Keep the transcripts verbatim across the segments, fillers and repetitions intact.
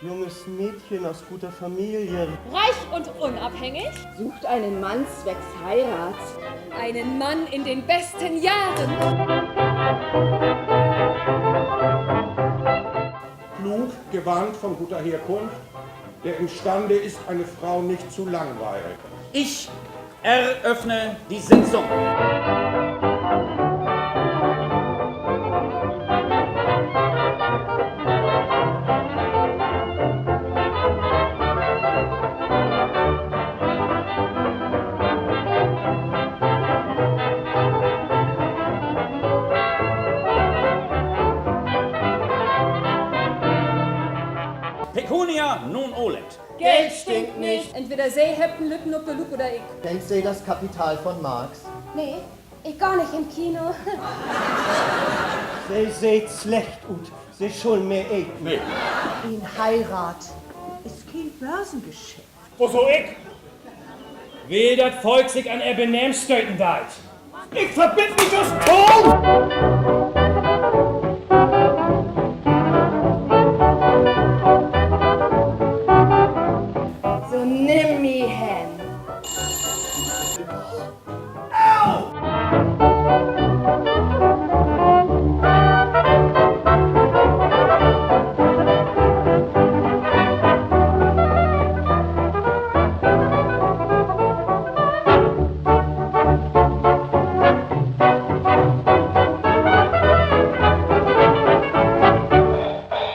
Junges Mädchen aus guter Familie. Reich und unabhängig. Sucht einen Mann zwecks Heirat. Einen Mann in den besten Jahren. Klug, gewandt, von guter Herkunft, der imstande ist, eine Frau nicht zu langweilen. Ich eröffne die Sitzung. Pecunia non olet. Geld stinkt nich. Entweder Se hebbt en lütten op de Luck oder ik. Kennt Se das Kapital von Marx? Nee, ik gah nich in Kino. Se seht slecht ut. Se schullen mehr eten. En Heirat is keen Börsengeschäft. Woso ik? Wiel dat Volk sik an ehr Benehmen stöten deit. Ik verbidd mi jüst Ton! So, nimm mi hen.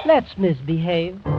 Let's misbehave.